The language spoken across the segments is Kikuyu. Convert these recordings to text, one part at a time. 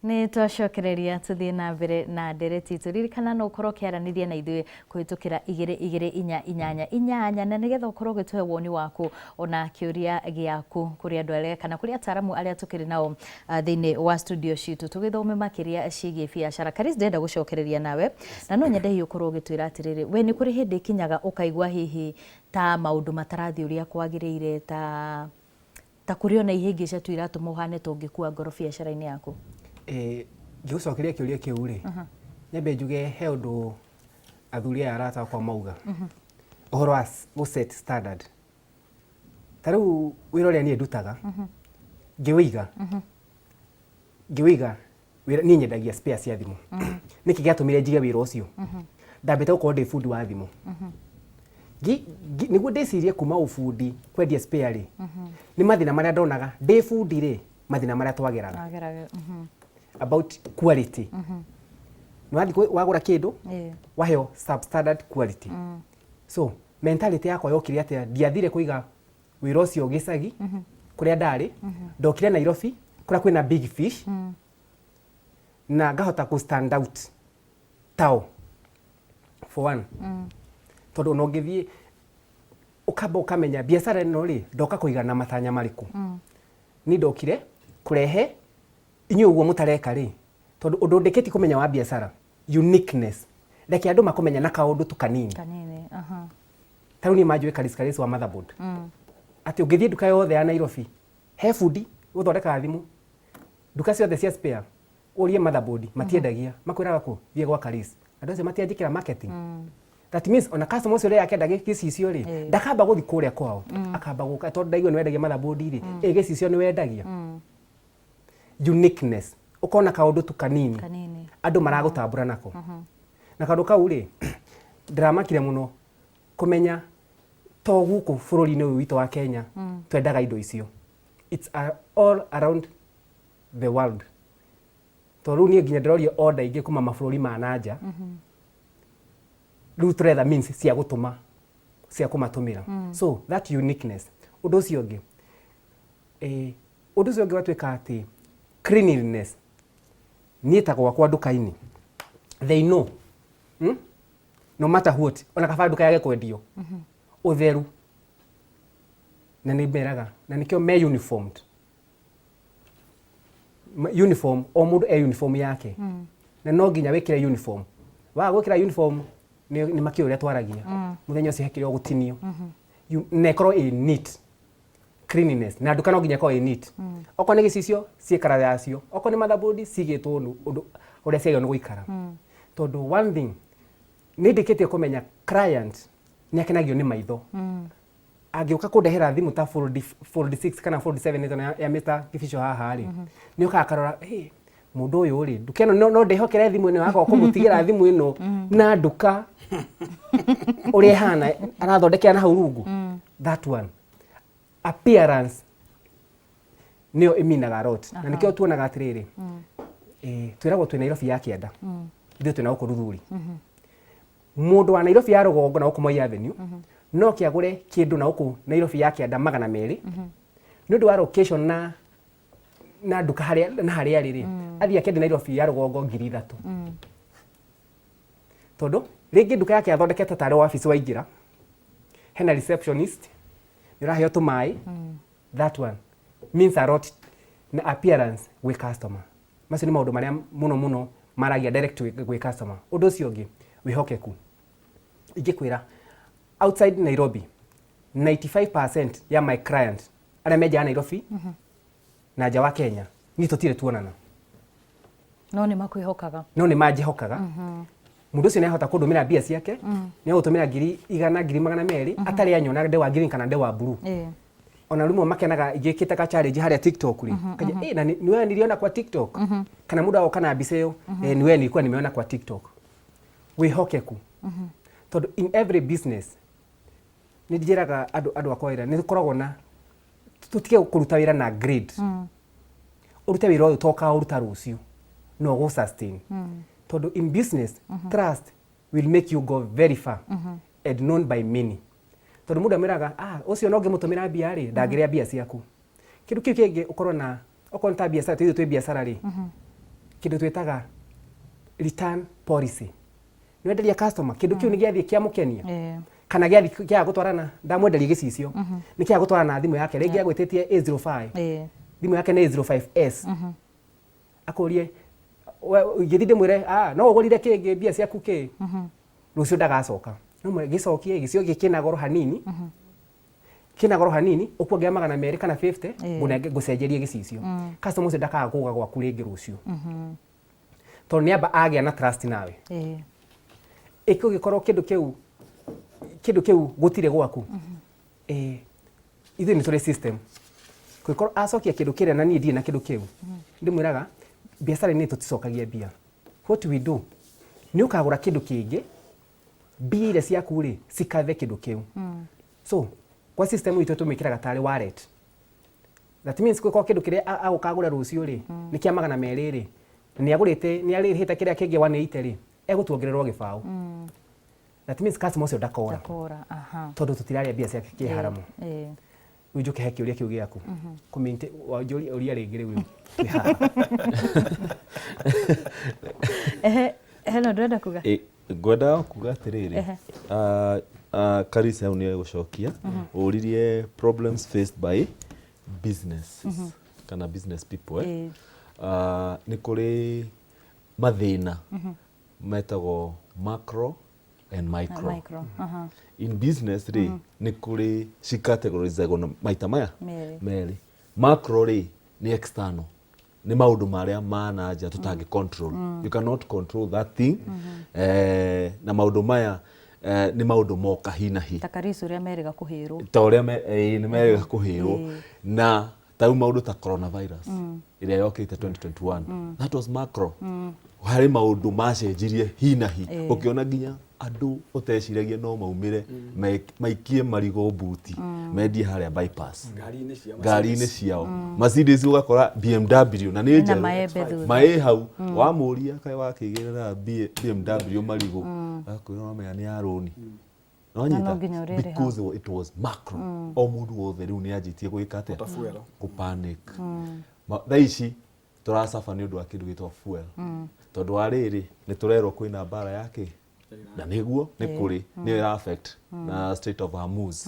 Nĩ twacokereria tũthiĩ na mbere na ndereti itũ. Ririkana no ũkorwo ũkĩaranĩria na ithuĩ kũhĩtũkĩra 22488, na nĩgetha ũkorwo ũgĩtũhe woni waku ona kĩũria gĩaku kũrĩ andũ arĩa kana kũrĩ ataaramu arĩa tũkĩrĩ nao thĩinĩ wa studio citũ tũgĩthome makĩria ciĩgiĩ biacara. Karis, ndĩrenda gũcokereria nawe na no nyende hihi ũkorwo ũgĩtwĩra atĩrĩrĩ, we nĩ kũrĩ hĩndĩ ĩkinyaga ũkaigua hihi ta maũndũ matarathiĩ ũrĩa kwagĩrĩire, ta kũrĩ ona ihĩngĩca tu iratũma ũhane ta ũngĩkua ngoro biacara-inĩ yaku? Ngĩgũcokeria kĩũria kĩu rĩ, nyambe njuge he ũndũ athuri aya arata akwa mauga ũhoro wa gũ set standard. Ta rĩu wĩra ũrĩa niĩ ndutaga ngĩwĩiga wĩra, niĩ nyendagia spare cia thimũ. Nĩkĩ gĩatũmire njige wĩra ũcio? Ndambĩte gũkorwo ndĩ bundi wa thimũ. Nĩguo ndĩcirie kuma ũbundi kwendia spare rĩ, nĩ mathĩna marĩa ndonaga ndĩ bundi rĩ, mathĩna marĩa twageraga about quality. Nĩ wathiĩ wagũra kĩndũ, waheo substandard quality. So mentality yakwa yokire atĩa? Ndiathire kũiga wĩra ũcio gĩcagi kũrĩa ndarĩ, ndokire Nairobi kũrĩa kwĩna big fish na ngahota kũ stand out tao for one, tondũ ona ũngĩthiĩ ũkamba ũkamenya biacara ĩno rĩ, ndoka kũiga na matanya marĩkũ. Niĩ ndokire kũrehe inyuĩ ũguo mũtareka rĩ, tondũ ũndũ ndĩkĩtie kũmenya wa biacara, uniqueness, reke andũ makũmenya na kaũndũ tu kanini. Kanini, aha. Ta rĩu niĩ manjũĩ Karis Karis wa motherboard, atĩ ũngĩthiĩ nduka yothe ya Nairobi he bundi ũthondekaga thimũ, nduka ciothe cia spare, ũrie motherboard, matiendagia, makwĩraga kũ thiĩ gwa Karis. Andũ acio matianjĩkĩra marketing. That means ona customer ũcio ũrĩa akenda gĩcicio rĩ, ndakamba gũthiĩ kũrĩa kwao, akamba gũka tondũ ndaigua nĩ wendagia motherboard rĩ, ĩ gĩcicio nĩ wendagia? Uniqueness, ũkona kaũndũ tu kanini kanini andũ maragũtambũra nako. Na kaũndũ kau rĩ, ndĩramakire mũno kũmenya to gũkũ bũrũri-inĩ ũyũ witũ wa Kenya twendaga indo icio, it's all around the world, tondũ rĩu niĩ nginya ndĩroria order ingĩ kuma mabũrũri ma na nja. Rĩu tũretha means cia gũtũma, cia kũmatũmĩra. So that uniqueness. Ũndũ ũcio ũngĩ, ũndũ ũcio ũngĩ watuĩka atĩ cleanliness. Niĩ ta gwakwa nduka-inĩ, they know, No matter what, ona kaba nduka yage kwendio, ũtheru, na nĩ meraga na nĩkĩo me uniformed. Uniform, o mũndũ e uniform yake, na no nginya wĩkĩre uniform. Waga gwĩkĩra uniform, nĩ makĩũĩ ũrĩa twaragia mũthenya ũcio, hekĩrĩ o gũtinio. Na ĩkorwo ĩ neat, cleanliness, na nduka no nginya ĩkorwo ĩ neat. Okorwo nĩ gĩcicio, ciĩ colour yacio, okorwo nĩ motherboard, cigĩtwo ũndũ ũndũ ũrĩa ciagĩrĩirwo nĩ gũikara, tondũ one thing nĩ ndĩkĩtie kũmenya, client nĩ akenagio nĩ maitho. Angĩũka kũndehera thimũ ta Fold 6 kana Fold 7 ĩno ya Mr. Gĩbico haha rĩ, nĩ ũkaga akarora, "Hey, mũndũ ũyũ rĩ, nduka ĩno no ndĩhokere thimũ ĩno yakwa kũmũtigĩra thimũ ĩno na nduka ũrĩa ĩhana arathondekera na hau rungu?" That one, appearance nĩyo ĩminaga a lot, na nĩkĩo tuonaga atĩrĩrĩ, twĩragwo twĩ Nairobi ya kĩanda, ithuĩ twĩna gũkũ Ruthuri. Mũndũ wa Nairobi ya rũgongo na gũkũ Moi Avenue no kĩagũre kĩndũ na gũkũ Nairobi ya kĩanda 200 nĩ ũndũ wa location na nduka harĩa na harĩa rĩ, athiĩ akende Nairobi ya rũgongo 3000, tondũ rĩngĩ nduka yake athondekete tarĩ wabici, waingĩra hena receptionist, nĩ ũraheo tũmaĩ. That one means a lot na appearance gwĩ customer. Macio nĩ maũndũ marĩa mũno mũno maragia direct gwĩ customer. Ũndũ ũcio ũngĩ, wĩhokeku. Ingĩkwĩra outside Nairobi, 95% ya my client arĩa me nja ya Nairobi na nja wa Kenya, niĩ tũtirĩ tuonana. No nĩ makwĩhokaga. No nĩ manjĩhokaga. Mũndũ ũcio nĩ ahota kũndũmĩra mbia ciake, nĩ agũtũmĩra 100,000, 200,000, atarĩ anyona ndĩ wa green kana ndĩ wa blue. Ona rĩmwe makenaga ingĩkĩte ka challenge harĩa TikTok rĩ, kaja, "Eh, na ni wewe niliona kwa TikTok?" Kana mũndũ agoka na mbica ĩyo, "Eh, ni wewe nilikuwa nimeona kwa TikTok." Wĩhokeku, tondũ in every business nĩ njĩraga andũ akwa wĩra nĩ tũkoragwo na tũtige kũruta wĩra na grade. Ũrute wĩra ũyũ to ũkaũruta rũciũ, no ũgũ sustain, tondũ in business trust will make you go very far and known by many, tondũ mũndũ amwĩraga, "Ah, ũcio no ngĩmũtũmĩra mbia rĩ, ndangĩrĩa mbia ciaku." Kĩndũ kĩu kĩngĩ ũkorwo na okorwo nĩ ta biacara, tũithuĩ twĩ biacara rĩ, Kĩndũ twĩtaga return policy. Nĩ wenderia customer kĩndũ kĩu, nĩ gĩathiĩ kĩamũkenia kana gĩathiĩ kĩaga gũtwarana. Ndamwenderia gĩcicio, nĩ kĩaga gũtwarana na thimũ yake, rĩngĩ agwĩtĩtie A05, thimũ yake nĩ A05s, akũrie ngĩthiĩ ndĩmwĩre, "Ah, no ũgũrire kĩngĩ mbia ciaku kĩ rũciũ." Ndagacoka. No mwĩre gĩcokie gĩcicio gĩkĩ kĩna goro hanini, kĩna goro hanini, ũkuongerera 200 kana 50, ngũnenge ngũcenjerie gĩcicio. Customer ũcio ndakaga gũka gwaku rĩngĩ rũciũ, tondũ nĩ amba agĩa na trust nawe. Ĩkũgĩkorwo kĩndũ kĩu gũtirĩ gwaku, ithuĩ nĩ tũrĩ system. Kũngĩkorwo acokia kĩndũ kĩrĩa na niĩ ndirĩ na kĩndũ kĩu, ndĩmwĩraga biacara-inĩ tũticokagia mbia. What we do, nĩ ũkagũra kĩndũ kĩngĩ, mbia iria ciaku rĩ cikathe kĩndũ kĩu. So kwa system itũ tũmĩkĩraga tarĩ wallet. That means kwĩkorwo kĩndũ kĩrĩa agũka agũre rũciũ rĩ nĩ kĩa 200 rĩ, na nĩ agũrĩte, nĩ arĩhĩte kĩrĩa kĩngĩ 180 rĩ, egũtuongererwo 20. That means customer ũcio ndakora. Ndakora, aha. Tondũ tũtirarĩa mbia ciake kĩharamu. Rĩu njũke he kĩũria kĩu gĩaku. Wanjũria ũria rĩngĩ rĩu twĩ haha. Ehe, heno ndĩrenda kuga. Ngwendaga kuga atĩrĩrĩ, Karisa hau nĩ egũcokia. Ũririe problems faced by businesses kana business people, eh? Nĩ kũrĩ mathĩna metagwo macro and micro. Micro, aha. In business rĩ, nĩ kũrĩ cicategorizagwo na maita maya merĩ. Merĩ. Macro rĩ nĩ external, nĩ maũndũ marĩa ma na nja tũtangĩ control. You cannot control that thing. Na maũndũ maya nĩ maũndũ moka hi na hi. Ta Karisa ũrĩa merĩga kũhĩrwo. Ta ũrĩa nĩ merĩga kũhĩrwo, na ta rĩu maũndũ ta coronavirus ĩrĩa yokĩte 2021, that was macro. Harĩ maũndũ macenjirie hi na hi, ũkĩona nginya andũ ũteciragia no maumĩre maikie marigũ mbuti mendie harĩa bypass. Ngari-inĩ cia Ngari-inĩ ciao Mercedes, ũgakora BMW na nĩ Na njerũ. Maembe thutha. Maĩ hau wamũria, "Kaĩ wakĩigĩrĩra BMW marigũ?" Agakwĩra, "Wamenya nĩ ya rũni." Na no nginya ũrĩrĩha. Because it was macro. O mũndũ wothe rĩu nĩ anjĩtie gwĩka atĩa? Ta fuel. Kũpanic. Thaa ici tũracaba nĩ ũndũ wa kĩndũ gĩtagwo fuel, tondũ wa rĩrĩ nĩ tũrerwo kwĩna mbara yake, na nĩguo nĩ kũrĩ nĩyo ĩra affect na Strait of Hormuz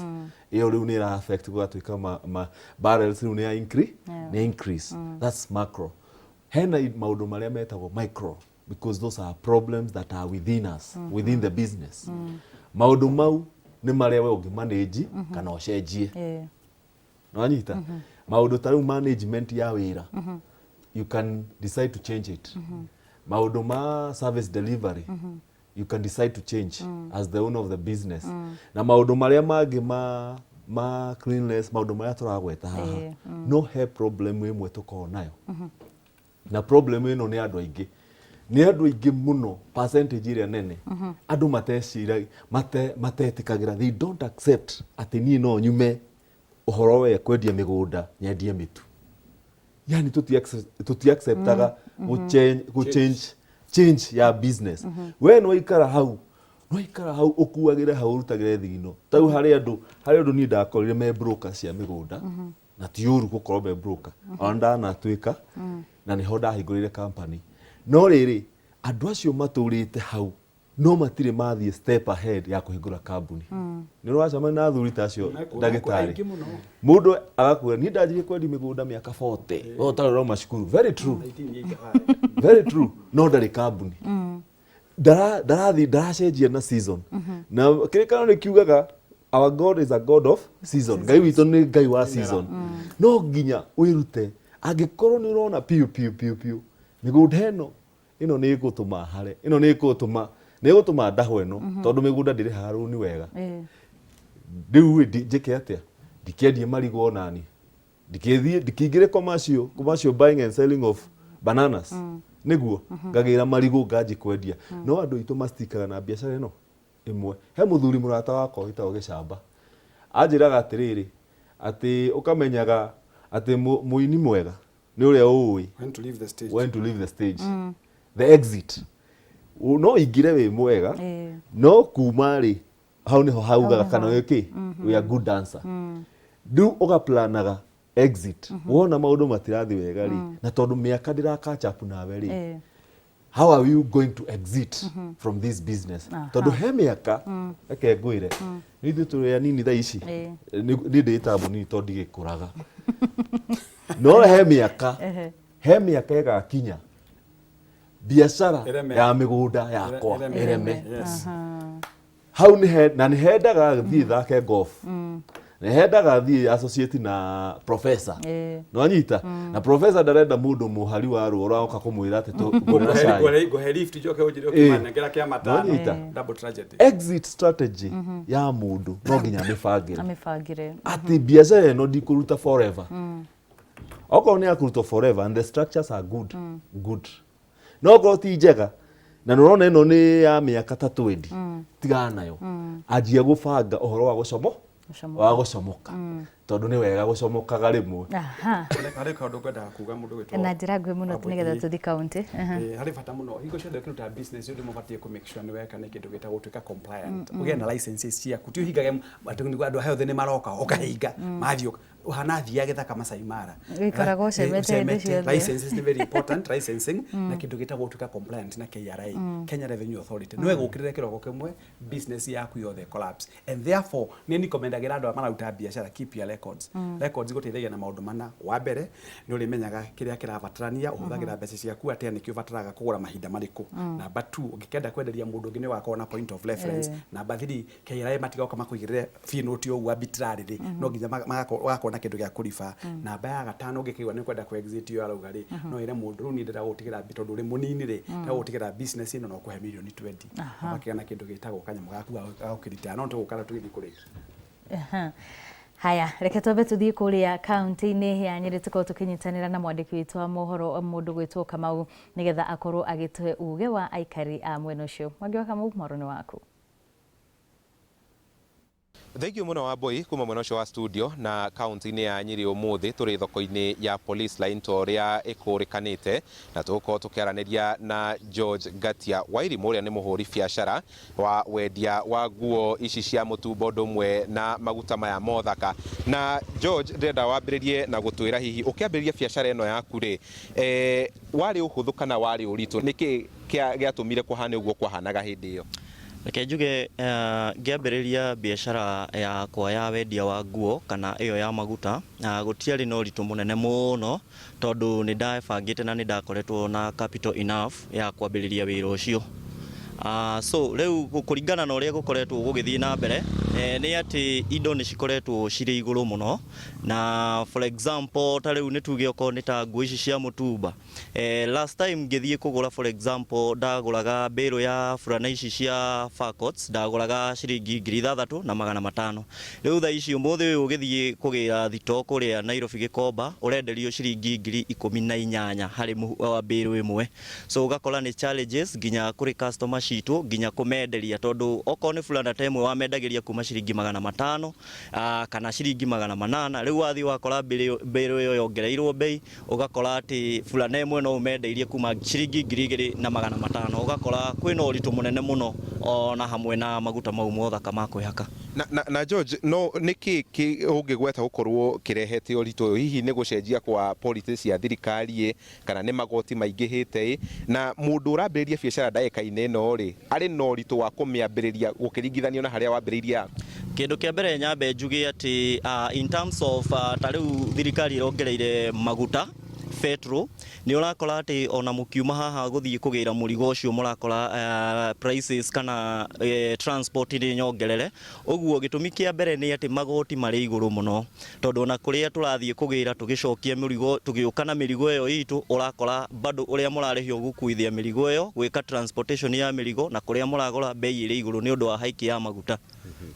ĩyo rĩu nĩ ĩra affect, gũgatuĩka ma barrels rĩu nĩ ya increase, nĩ increase. That's macro. Hena maũndũ marĩa metagwo micro, because those are problems that are within us, within the business. Maũndũ mau nĩ marĩa we ũngĩ manage kana ũcenjie. Nwanyita maũndũ ta rĩu management ya wĩra, you can decide to change it. Maũndũ ma service delivery, you can decide to change as the owner of the business. Na maũndũ marĩa mangĩ ma cleanliness, maũndũ marĩa tũragweta haha. No he problem ĩmwe tũkoragwo nayo, na problem ĩno nĩ andũ aingĩ, nĩ andũ aingĩ mũno, percentage ĩrĩa nene, andũ matecira matetĩkagĩra, they don't accept atĩ niĩ no nyume ũhoro we kwendia mĩgũnda nyendie mĩtu. Yani tũti acceptaga gũ change, change ya business. We nĩwaikara hau, nĩwaikara hau, ũkuagĩre hau, ũrutagĩre thigino. Tarĩu harĩ andũ niĩ ndakorire me broker cia mĩgũnda, na ti ũru gũkorwo me broker, ona ndanatuĩka na nĩho ndahingũrĩire company. No rĩrĩ, andũ acio matũrĩte hau no matirĩ mathiĩ step ahead ya kũhingũra kambuni. Nĩ ũracemania na athuri ta acio? Mekuo Ndagĩtarĩ. Aingĩ mũno. Mũndũ agakwĩra, "Niĩ ndanjirie kwendia mĩgũnda mĩaka 40, we ũtarĩ ũrauma cukuru." Very true. 1985. Very true, no ndarĩ kambuni. Ndarathiĩ ndaracenjia na season, na kĩrĩkanĩro nĩ kiugaga our God is a God of season. Ngai witũ nĩ Ngai wa season. No nginya wĩrute. Angĩkorwo nĩ ũrona piũ piũ piũ piũ mĩgũnda ĩno nĩ ĩgũtũma hare, ĩno nĩ ĩgũtũma ndahwo ĩno, tondũ mĩgũnda ndĩrĩhaga rũni wega. Rĩu ĩ, njĩke atĩa? Ndikendie marigũ onani, ndikĩthiĩ ndikĩingĩre commercial buying and selling of bananas, nĩguo ngagĩra marigũ nganji kwendia. No andũ aitũ mastikaga na biacara ĩno ĩmwe. He mũthuri mũrata wakwa wĩtagwo Gĩcamba anjĩraga atĩrĩrĩ, atĩ ũkamenyaga atĩ mũini mwega nĩ ũrĩa ũĩ when to leave the stage. When to leave the stage, the exit. No ingire wĩ mwega, no kuma rĩ, hau nĩho haugaga kana wĩ kĩ, we are good dancer. Rĩu ũgaplanaga. Exit wona maũndũ matirathiĩ wega rĩ, na tondũ mĩaka ndĩra catch up nawe rĩ, how are you going to exit from this business? Tondũ he mĩaka, reke ngwĩre, nĩ ithuĩ tũrĩ anini thaa ici. Niĩ ndĩĩtaga mũnini tondũ ndigĩkũraga, no he mĩaka, he mĩaka ĩgakinya biacara Ĩreme. Ya mĩgũnda yakwa Ĩreme. ĩreme. Yes. Hau nĩ he na nĩ hendaga thiĩ thake golf, nĩ hendaga thiĩ associate na professor. Nĩwanyita? Na professor ndarenda mũndũ mũhari wa rũo ũroka kũmwĩra atĩ ngũrĩra cai. Ngũhe lift njoke ũnjĩre ũkĩmanengera kĩa matano. Nĩwanyita? Double tragedy. Exit strategy ya mũndũ no nginya amĩbangĩre Amĩbangĩre. Atĩ biacara ĩno ndikũruta forever. Okorwo nĩ yakũrutwo forever and the structures are good, good. No okorwo ti njega na nĩ ũrona ĩno nĩ ya mĩaka ta 20, tigana nayo, anjia gũbanga ũhoro wa gũcomo Gũcomoka. Wa gũcomoka, tondũ nĩ wega gũcomokaga rĩmwe. Harĩ kaũndũ ngwendaga kuga mũndũ gwĩtwo Na njĩra nguhĩ mũno Wambui. nĩgetha tũthiĩ kaunti. Harĩ bata mũno hingo ciothe ũkĩruta business, ũndũ ũbatiĩ kũ make sure nĩ weka nĩ kĩndũ gĩtagwo gũtuĩka compliant, ũgĩe na licenses ciaku. Ti ũhingage atĩ nĩguo andũ aya othe nĩ maroka ũkahinga mathiĩ ũhana thia gĩthaka Masai Mara. Ũikaraga ũcemete hĩndĩ ciothe. Licenses nĩ very important, licensing na kĩndũ gĩtagwo gũtuĩka compliant na KRA, Kenya Revenue Authority. Nĩ wegũkĩrĩra kĩroko kĩmwe business yaku yothe collapse, and therefore nĩ recommendagĩra andũ arĩa mararuta biacara, keep your records. Records igũteithagia na maũndũ mana. Wa mbere, nĩ ũrĩmenyaga kĩrĩa kĩrabatarania, ũhũthagĩra mbeca ciaku atĩa, nĩkĩo ũbataraga kũgũra mahinda marĩkũ. Number two, ũngĩkenda kwenderia mũndũ ũngĩ nĩ ũgakorwo na point of reference. Number three, KRA matigoka makũigĩrĩre fee note ũguo arbitrarily, no nginya ũgakorwo na kĩndũ gĩa kũriba. Namba ya gatano, ũngĩkĩigua nĩ ũkwenda kũ exit ĩyo arauga rĩ, no ĩre mũndũ rĩu niĩ ndĩrenda gũgũtigĩra tondũ ũrĩ mũnini rĩ, ndĩrenda gũgũtigĩra business ĩno na ũkũhe mirioni 20, ũgakĩgĩa na kĩndũ gĩtagwo kanyamũ gaku ga gũkĩritaya, no tũgũkara tũgĩthiĩ kũrĩki. Haya, reke twambe tuthiĩ kũrĩa kaunti-inĩ ya Nyĩrĩ, tũkorwo tũkĩnyitanĩra na mwandĩki witũ wa mohoro mũndũ gwĩtwo Kamau, nĩgetha akorwo agĩtũhe uge wa aikari a mwena ũcio. Mwangi wa Kamau, mwaro nĩ waku. Thank you muno Wambui kuma mwena ũcio wa studio. Na kaunti-inĩ ya Nyĩrĩ ũmũthĩ tũrĩ thoko-inĩ ya Police Line ta ũrĩa ĩkũrĩkanĩte, na tũgũkorwo tũkĩaranĩria na George Ngatia Wairimũ, ũrĩa nĩ mũhũri biacara wa wendia wa nguo ici cia mũtumba ũndũ ũmwe na maguta maya mothaka. Na George, ndĩrenda wambĩrĩrie na gũtwĩra hihi ũkĩambĩrĩria biacara ĩno yaku rĩ, warĩ ũhũthũ kana warĩ ũritũ? Nĩkĩ gĩatũmire kũhane ũguo kwahanaga hĩndĩ ĩyo? Reke njuge, ngĩambĩrĩria biacara yakwa ya wendia wa nguo kana ĩyo ya maguta, gũtiarĩ na ũritũ mũnene mũno, tondũ nĩ ndebangĩte na nĩ ndakoretwo na capital enough ya kwambĩrĩria wĩra ũcio. So rĩu kũringana na ũrĩa gũkoretwo gũgĩthiĩ na mbere, nĩ atĩ indo nĩ cikoretwo cirĩ igũrũ mũno. Na for example, ta rĩu nĩ tuge okorwo nĩ ta nguo ici cia mũtumba, last time ngĩthiĩ kũgũra, for example, ndagũraga mbĩrũ ya burana ici cia fur coats, ndagũraga ciringi 6500. Rĩu thaa ici ũmũthĩ ũyũ ũgĩthiĩ kũgĩra thitoo kũrĩa Nairobi Gĩkomba, ũrenderio ciringi 18,000 harĩ mbĩrũ ĩmwe. So ũgakora nĩ challenges nginya kũrĩ customer citũ, nginya kũmenderia, tondũ okorwo nĩ burana ta ĩmwe wamendagĩria kuma ciringi 500 kana ciringi 800, rĩu wathiĩ wakora mbĩrũ ĩyo yongereirwo mbei, ũgakora atĩ burana ĩmwe no ũmendeirie kuma ciringi 2500. Ũgakora kwĩna ũritũ mũnene mũno, ona hamwe na maguta mau mothaka ma kwĩhaka. Na George, no nĩkĩ ũngĩgweta gũkorwo kĩrehete ũritũ ũyũ? Hihi nĩ gũcenjia kwa policy cia thirikari ĩ, kana nĩ magoti maingĩhĩte ĩ? Na mũndũ ũrambĩrĩria biacara ndagĩka-inĩ ĩno rĩ, arĩ na ũritũ wa kũmĩambĩrĩria gũkĩringithanio na harĩa wambĩrĩirie yaku? Kĩndũ kĩa mbere nyambe njuge atĩ in terms of ta rĩu thirikari ĩrongereire maguta, petrol, nĩ ũrakora atĩ ona mũkiuma haha gũthiĩ kũgĩra mũrigo ũcio, mũrakora prices kana transport nĩ nyongerere. Ũguo gĩtũmi kĩa mbere nĩ atĩ magoti marĩ igũrũ mũno, tondũ ona kũrĩa tũrathiĩ kũgĩra tũgĩcokia mĩrigo, tũgĩũka na mĩrigo ĩyo itũ, ũrakora bado ũrĩa mũrarĩhio gũkuithia mĩrigo ĩyo, gwĩka transportation ya mĩrigo, na kũrĩa mũragũra, bei ĩrĩ igũrũ nĩ ũndũ wa hike ya maguta.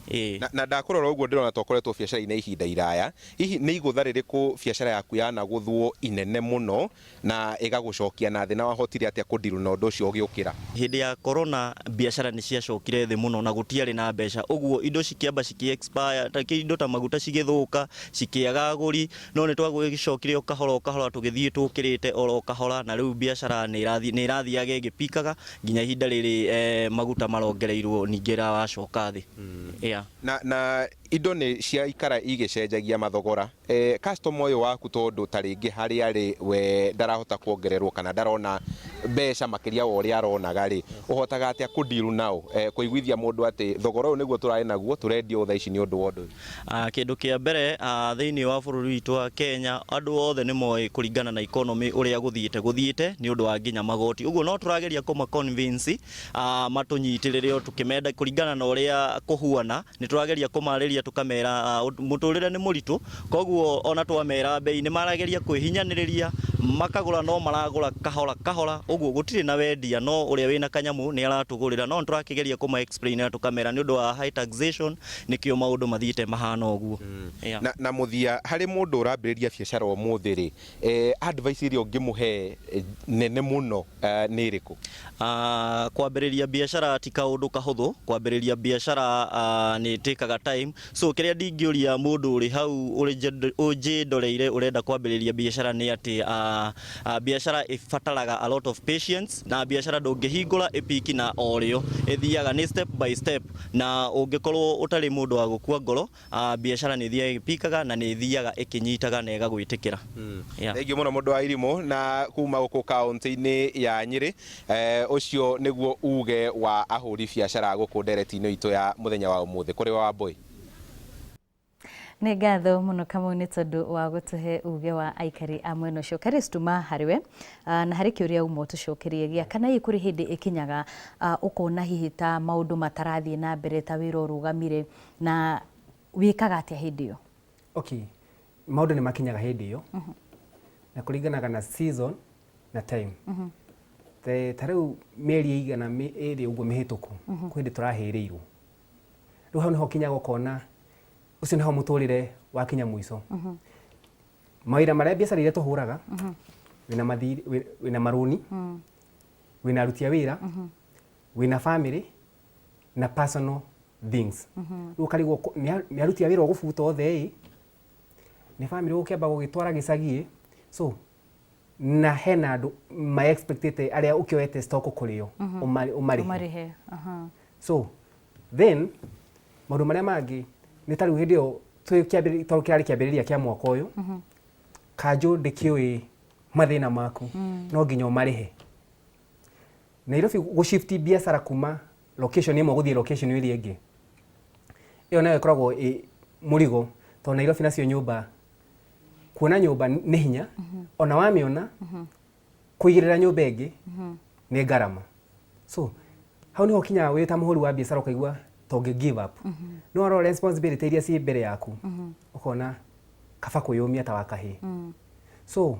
Ĩĩ. Na ndakũrora ũguo ndĩrona ta ũkoretwo biacara-inĩ ihinda iraya. Hihi nĩ igũtha rĩrĩkũ biacara yaku yanagũthwo inene mũno na ĩgagũcokia na thĩ, na wahotire atĩa kũndiru na ũndũ ũcio ũgĩũkĩra? Hĩndĩ ya corona biacara nĩ ciacokire thĩ mũno na gũtiarĩ na mbeca, ũguo indo cikĩamba cikĩ expire, ta indo ta maguta cigĩthũka, cikĩaga agũri. No nĩ twagĩcokire o kahora o kahora, tũgĩthiĩ tũkĩrĩte oro kahora, na rĩu biacara nĩ ĩrathiaga ĩgĩpikaga nginya ihinda rĩrĩ maguta marongereirwo ningĩ ĩracoka thĩ. Yeah. Na, na indo nĩ ciaikara igĩcenjagia mathogora customer ũyũ waku tondũ ta rĩngĩ harĩa arĩ we ndarahota kuongererwo kana ndarona mbeca makĩria wa ũrĩa aronaga rĩ, ũhotaga atĩa kũ deal nao, kũiguithia mũndũ atĩ thogora ũyũ nĩguo tũrarĩ naguo tũrendia ũũ thaa ici nĩ ũndũ wa ũndũ ũyũ? Kĩndũ kĩa mbere thĩinĩ wa bũrũri witũ wa Kenya andũ othe nĩ moĩ kũringana na economy ũrĩa gũthiĩte gũthiĩte nĩ ũndũ wa nginya magoti, ũguo no tũrageria kũma convince matũnyitĩrĩre o tũkĩmenda kũringana na ũrĩa kũhuana, nĩ tũrageria kũmarĩria tũkamera mũtũrĩre nĩ mũritũ, koguo ona twamera mbei nĩ marageria kwĩhinyanĩrĩria makagũra no maragũra kahora kahora, ũguo gũtirĩ na wendia no ũrĩa wĩna kanyamũ nĩ aratũgũrĩra, no nĩ tũrakĩgeria kũma explain na tũkamera nĩ ũndũ wa high taxation nĩkĩo maũndũ mathiĩte mahana ũguo. Yeah. Na, na mũthia harĩ mũndũ ũrambĩrĩria biacara ũmũthĩ rĩ, advice ĩrĩa ũngĩmũhe nene mũno nĩ ĩrĩkũ? Kwambĩrĩria biacara ti kaũndũ kahũthũ, kwambĩrĩria biacara nĩ ĩtĩkaga time, so kĩrĩa ndingĩũria mũndũ ũrĩ hau ũnjĩndoreire ũrenda kwambĩrĩria biacara nĩ atĩ biacara ĩbataraga a lot of patience na biacara ndũngĩhingũra ĩpiki na orĩo, ĩthiaga nĩ step by step na ũngĩkorwo ũtarĩ mũndũ wa gũkua ngoro Biacara nĩ ĩthiaga ĩgĩpikaga na nĩ ĩthiaga ĩkĩnyitaga na ĩgagwĩtĩkĩra. Yeah. Thengiũ mũno mũndũ wa irimũ na kuma gũkũ kaũntĩ-inĩ ya Nyĩrĩ. Ũcio nĩguo uge wa ahũri biacara gũkũ ndereti-inĩ itũ ya mũthenya wa ũmũthĩ. Kũrĩ we Wambũi. Nĩ ngatho mũno Kamau nĩ tondũ wa gũtũhe uge wa aikari a mwena ũcio. Karis tuma harĩ we na harĩ kĩũria uma ũtũcokerie gĩa kana hihi kũrĩ hĩndĩ ĩkinyaga ũkona hihi ta maũndũ matarathiĩ na mbere ta wĩra ũrũgamire Na wĩkaga atĩa hĩndĩ ĩyo? Okay, maũndũ nĩ makinyaga hĩndĩ ĩyo na kũringanaga na season na time. Ta rĩu mĩeri ĩigana ĩrĩ ũguo mĩhĩtũku kwĩ hĩndĩ tũrahĩrĩirwo. Rĩu hau nĩho ũkinyaga ũkona ũcio nĩho mũtũrĩre wakinya mũico. Mawĩra marĩa biacara iria tũhũraga wĩna mathirĩ, wĩna marũni, wĩna aruti a wĩra, wĩna family na personal things. Rĩu ũkarigwo nĩ aruti a wĩra ũgũbuta othe ĩ, nĩ family ũgũkĩamba gũgĩtwara gĩcagi ĩ, so na hena andũ ma expectĩte arĩa ũkĩoete stock kũrĩ o ũmarĩhe. Ũmarĩhe, aha. So then maũndũ marĩa mangĩ nĩ ta rĩu hĩndĩ ĩyo twĩ kĩambĩrĩria, tondũ kĩrarĩ kĩambĩrĩria kĩa mwaka ũyũ, kanjũ ndĩkĩũĩ mathĩna maku, no nginya ũmarĩhe. Nairobi gũ shift biacara kuma location ĩmwe gũthiĩ location ĩrĩa ĩngĩ, ĩyo nayo ĩkoragwo ĩ mũrigo tondũ Nairobi nacio nyũmba, kuona nyũmba nĩ hinya, ona wamĩona kũigĩrĩra nyũmba ĩngĩ nĩ ngarama. So hau nĩho ũkinyaga wĩ ta mũhũri wa biacara ũkaigua ta ũngĩ give up. No warora responsibility iria ciĩ mbere yaku ũkona kaba kwĩyũmia ta wa kahĩĩ. So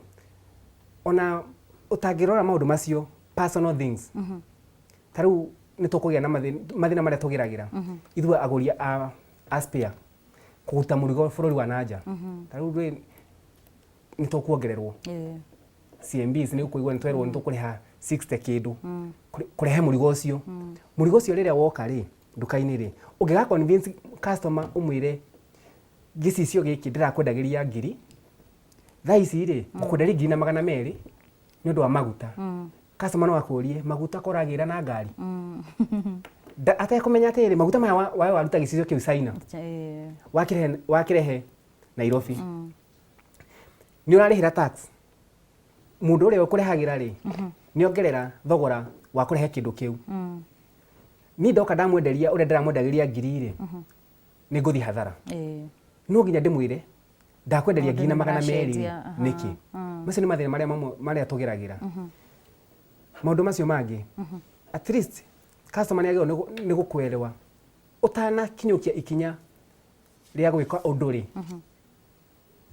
ona ũtangĩrora maũndũ macio personal things ta rĩu nĩ tũkũgĩa na mathĩna marĩa tũgeragĩra ithuĩ agũri a spare kũruta mũrigo bũrũri wa nanja ta rĩu rĩ nĩ tũkuongererwo CMBs nĩ ũkũigua nĩ twerwo nĩ tũkũrĩha 60 kĩndũ kũrehe mũrigo ũcio. Mũrigo ũcio rĩrĩa woka rĩ nduka-inĩ rĩ, ũngĩga convince customer ũmwĩre gĩcicio gĩkĩ ndĩrakwendagĩria ngiri, thaa ici rĩ ngũkwenderia 1200 nĩ ũndũ wa maguta. Customer no akũrie maguta ko ũragĩra na ngari? Atekũmenya atĩrĩrĩ maguta maya wae waruta gĩcicio kĩu China wakĩrehe Nairobi nĩ ũrarĩhĩra tax. Mũndũ ũrĩa ũkũrehagĩra rĩ nĩ ongerera thogora wa kũrehe kĩndũ kĩu. Niĩ ndoka ndamwenderia ũrĩa ndĩramwendagĩria ngiri rĩ, nĩ ngũthiĩ hathara. No nginya ndĩmwĩre ndakwenderia 1200 Macenjia, aha. nĩkĩ? Macio nĩ mathĩna marĩa mamwe marĩa tũgeragĩra. Maũndũ macio mangĩ, at least customer nĩ agĩrĩirwo nĩ gũkũelewa ũtanakinyũkia ikinya rĩa gwĩka ũndũ rĩ,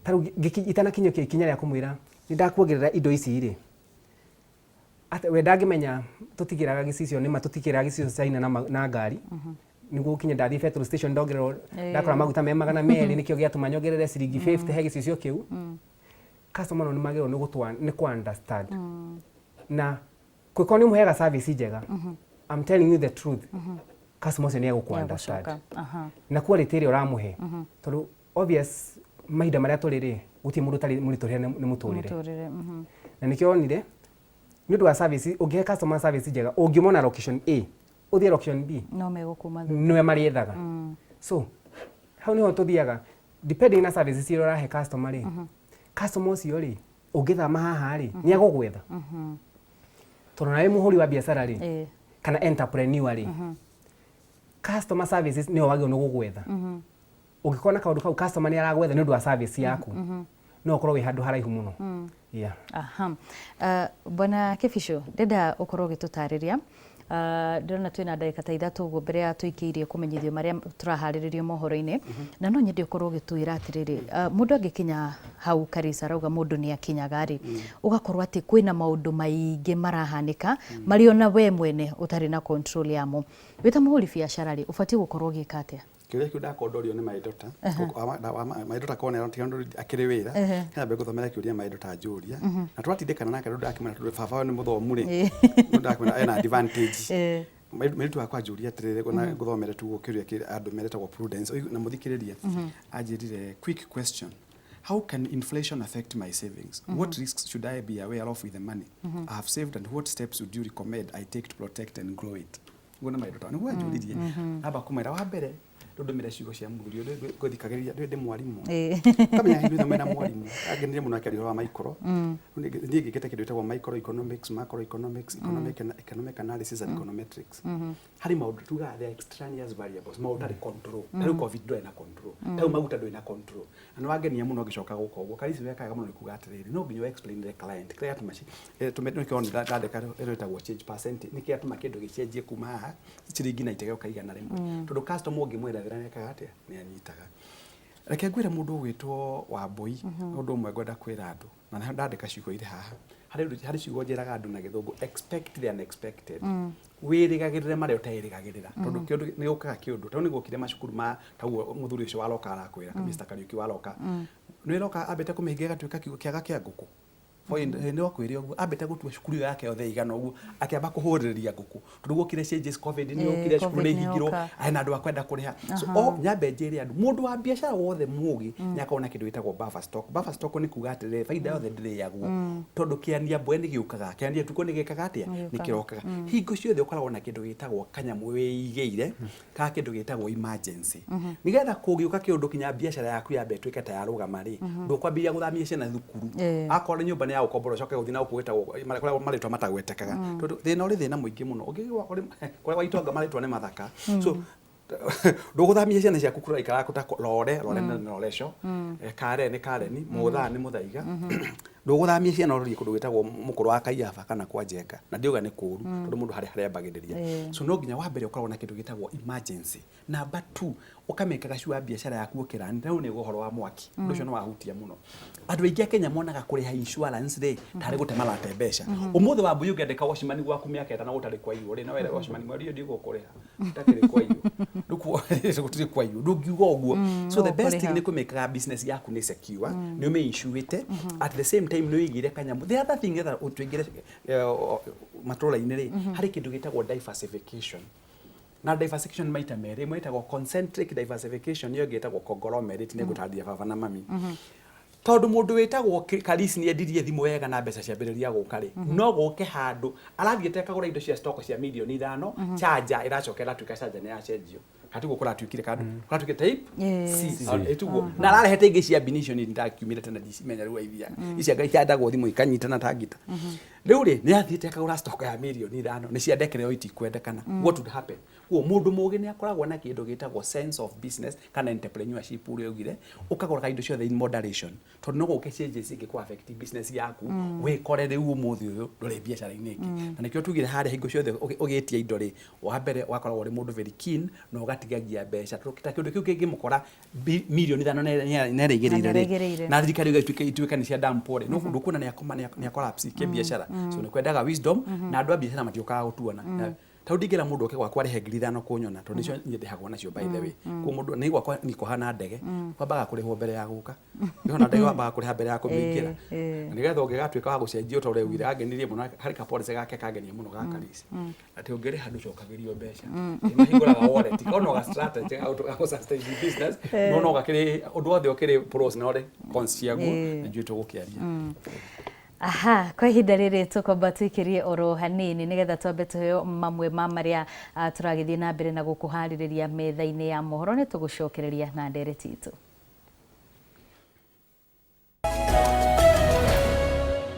ta rĩu itanakinyũkia ikinya rĩa kũmwĩra nĩ ndakuongerera indo ici rĩ, atĩ we ndangĩmenya tũtigĩraga gĩcicio, nĩma tũtigĩraga gĩcicio China na ngari, nĩguo ũkinye ndathiĩ petrol station ndongererwo ndakora maguta me 200 nĩkĩo gĩatũma nyongerere ciringi 50 he gĩcicio kĩu. Customer nao nĩ magĩrĩirwo nĩ kũ understand na kũngĩkorwo nĩ ũmũheaga service njega, I'm telling you the truth, customer ũcio nĩ egũkũ understand Nĩegũcoka, aha. na quality ĩrĩa ũramũhe, tondũ obvious mahinda marĩa tũrĩ rĩ, gũtirĩ mũndũ ũtarĩ mũritũhĩre nĩ mũtũrĩre. Mũtũrĩre. Na nĩkĩo wonire nĩ ũndũ wa service, ũngĩhe customer service njega, ũngiuma na location A ũthiĩ location B no megũkuma thutha. Nĩwe marĩethaga. So hau niho tuthiaga depending na services iria ũrahe customer rĩ, customer ũcio rĩ, ũngĩthama haha rĩ, nĩ agũgwetha, tondũ nawe mũhũri wa biacara rĩ, kana entrepreneur rĩ, customer services nĩyo wagĩrĩirwo nĩ gũgwetha. Ũngĩkorwo na kaũndũ kau, customer nĩ aragwetha nĩ ũndũ wa service yaku, no ũkorwo wĩ handũ haraihu mũno, yeah. Aha. Bwana Kibicho, ndĩrenda ũkorwo ũgĩtũtarĩria. Ndĩrona twĩna ndagĩka ta 3 ũguo mbere ya tũikĩirie kũmenyithio marĩa tũraharĩrĩrio mohoro-inĩ, na no nyende ũkorwo ũgĩtwĩra atĩrĩrĩ, mũndũ angĩkinya hau Karisa arauga mũndũ nĩ akinyaga rĩ, ũgakorwo atĩ kwĩna maũndũ maingĩ marahanĩka marĩa ona we mwene ũtarĩ na control yamo. Wĩ ta mũhũri biacara rĩ, ũbatiĩ gũkorwo ũgĩka atĩa? Kĩũria kĩu ndakondorio nĩ my daughter. My daughter kona tiga ũndũ akĩrĩ wĩra, nyambe ngũthomere kĩũria my daughter anjũria, na twatindĩkana nake tondũ ndakĩmwĩra tondũ baba we nĩ mũthomu rĩ, ndakĩmwĩra ena advantage. Mũirĩtu wakwa anjũria atĩrĩrĩ, na ngũthomere tu ũguo kĩũria kĩrĩa andũmĩra ĩtagwo Prudence, na mũthikĩrĩrie. Anjĩrire, "Quick question: how can inflation affect my savings? What risks should I be aware of with the money I have saved, and what steps would you recommend I take to protect and grow it?" Ũguo nĩ my daughter nĩguo anjũririe. Amba kũmwĩra wa mbere ndũndũmĩre ciugo cia mũthuri ũyũ ngũthikagĩrĩria ndĩ mwarimũ, kamenya hingo ĩno mena mwarimũ angenire mũno akĩaria ũhoro wa micro. Niĩ ngĩkĩte kĩndũ gĩtagwo microeconomics, macroeconomics, economic analysis and econometrics. Harĩ maũndũ tugaga the extraneous variables, maũndũ ũtarĩ control. Ta rĩu COVID ndũrĩ na control, ta rĩu maguta ndũrĩ na control. Na nĩ wangenia mũno ngĩcoka gũka ũguo Karisi wekaga mũno nĩ kuga atĩrĩrĩ, no nginya explain the client kĩrĩa gĩatũma nĩkĩo ndandĩka ĩno ĩtagwo change percentage, nĩkĩo gĩatũma kĩndũ gĩcenjie kuma haha ciringi 90 gĩoka 100, tondũ customer ũngĩmwerethera nĩ ekaga atĩa, nĩ anyitaga. Reke ngwĩre mũndũ ũgwĩtwo Wambui, ũndũ ũmwe ngwenda kwĩra andũ, na nĩho ndandĩka ciugo irĩ haha. Harĩ ciugo njĩraga andũ na Gĩthũngũ, "Expect the unexpected." Wĩrĩgagĩrĩre marĩa ũterĩgagĩrĩra, tondũ kĩũndũ nĩ gũkaga kĩũndũ. Tondũ nĩ guokire macukuru ma taguo mũthuri ũcio waroka arakwĩra, Mr. Kariuki waroka, nĩ roka ambĩte kũmĩhinga ĩgatuĩka kiugo kĩaga kĩa ngũkũ. Nĩ wakwĩre ũguo ambĩte gũtua cukuru ĩyo yake yothe ĩigana ũguo, akĩamba kũhũrĩrĩria ngũkũ tondũ guokire changes, COVID nĩ yokire, cukuru COVID nĩ nĩ ihingirwo, yoka. Ena andũ a kwenda kũrĩha. So o nyambe njĩre andũ, mũndũ wa biacara wothe mũgĩ nĩ akorwo na kĩndũ gĩtagwo buffer stock. Buffer stock nĩ kuga atĩrĩrĩ, baida yothe ndĩrĩagwo, tondũ kĩania mbwe nĩ gĩũkaga, kĩania tukũ nĩ gĩkaga atĩa, nĩ kĩrokaga. Hingo ciothe ũkoragwo na kĩndũ gĩtagwo kanyamũ wĩigĩire ka kĩndũ gĩtagwo emergency, nĩgetha kũngĩũka kĩũndũ kinya biacara yaku yambe ĩtuĩke ta yarũgama rĩ, ndũkwambĩrĩria gũthamia ciana thukuru. Akorwo nĩ nyũmba nĩ ya gũkombora, ũcoke gũthiĩ na gũkũ gwĩtagwo kũrĩa marĩtwa matagwetekaga, tondũ thĩna ũrĩ thĩna mũingĩ mũno ũngĩigua kũrĩa gwa itonga marĩtwa nĩ mathaka. So ndũgũthamia ciana ciaku kũrĩa ikaraga kũta rore rore nĩ roreco, kare nĩ kareni, mũthaa nĩ mũthaiga. Ndũgũthamia ciana ũrorie kũndũ gwĩtagwo mũkũrũ wa Kaiaba kana kwa Njenga, na ndiuga nĩ kũũru, tondũ mũndũ harĩ harĩa ambagĩrĩria. So no nginya wa mbere ũkoragwo na kĩndũ gĩtagwo emergency. Number two, ũkamĩkaga sure biacara yaku ũkĩrani. Rĩu nĩ ũhoro wa mwaki, ũndũ ũcio nĩ wahutia mũno andũ aingĩ a Kenya. Monaga kũrĩha insurance rĩ tarĩ gũte marate mbeca. Ũmũthĩ wa mbui ũngĩandĩka watchman gwaku mĩaka 5 gũtarĩ kwaiywo rĩ, no were watchman mweri ũyũ ndigũkũrĩha, gũtakĩrĩ kwaiywo. Rĩu gũtirĩ kwaiywo, ndũngiuga ũguo. So the best thing nĩ kũmĩkaga business yaku nĩ secure, nĩ ũmĩ-insurĩte, at the same time nĩ ũigĩire kanyamũ. The other thing, getha tũingĩre matũra-inĩ rĩ, harĩ kĩndũ gĩtagwo diversification. Na diversification maita merĩ, ĩmwe ĩtagwo concentric diversification, ĩyo ĩngĩ ĩtagwo conglomerate. Nĩ ngũtarĩria baba na mami, tondũ mũndũ wĩtagwo Karisi nĩ endirie thimũ wega na mbeca ciambĩrĩria gũka rĩ, no gũke handũ arathiĩte akagũra indo cia stock cia mirioni 5, charger ĩracoka ĩratuĩka charger nĩ yacenjio, katiguo kũratuĩkire kandũ kũratuĩkire type C. Ĩtiguo na ararehete ingĩ cia binicio ndakiumire tene ndicimenya. Rĩu aithiaga ici anga iciandagwo thimũ ikanyitana ta ngita. Rĩu rĩ, nĩ athiĩte akagũra stock ya mirioni 5, nĩ ciandekereo itikwendekana. What would happen? Kuo mũndũ mũgĩ nĩ akoragwo na kĩndũ gĩtagwo sense of business kana entrepreneurship, ũrĩa augire, ũkagũraga indo ciothe in moderation, tondũ no gũke changes ingĩ affect business yaku, wĩkore rĩu ũmũthĩ ũyũ ndũrĩ biacara-inĩ ĩngĩ. Na nĩkĩo tugire harĩa hingo ciothe ũgĩtia indo rĩ, wa mbere ũgakoragwo ũrĩ mũndũ very keen na ũgatigagia mbeca, tondũ ta kĩndũ kĩu kĩngĩmũkora mirioni 5 nĩareigĩrĩire rĩ, Nĩareigĩrĩire. Na thirikari ituĩke nĩ cia damp rĩ, no ndũkuona nĩ collapse kĩbiacara. So nĩ kwendaga wisdom, na andũ a biacara matiũkaga gũtuona. Tondũ ndingĩra mũndũ oke gwakwa arĩhe 5,000 kũnyona, tondũ nĩcio niĩ ndĩhagwo nacio, by the way. Koguo mũndũ nĩ gwakwa nĩ kũhana ndege, kwambaga kũrĩhwo mbere ya gũka. Nĩhona ndege wambaga kũrĩha mbere ya kũmĩingĩra, na nĩgetha ũngĩgatuĩka wa gũcenjia ta ũrĩa augire. Angenirie mũno harĩ ka policy gake kangenia mũno ga Karisi, atĩ ũngĩrĩha ndũcokagĩrio mbeca. Nĩ mahingũraga wallet kau no ga strategy ga gũ sustain business, no gakĩrĩ ũndũ wothe ũkĩrĩ pros na ũrĩ cons ciaguo, na njũĩ tũgũkĩaria. Aha, kwa ihinda rĩrĩ tũkwamba tũikĩrie oro hanini nĩgetha twambe tũheo mamwe ma marĩa ah, tũragĩthiĩ na mbere na gũkũharĩrĩria metha-inĩ ya mohoro. Nĩ tũgũcokereria na ndereti itũ.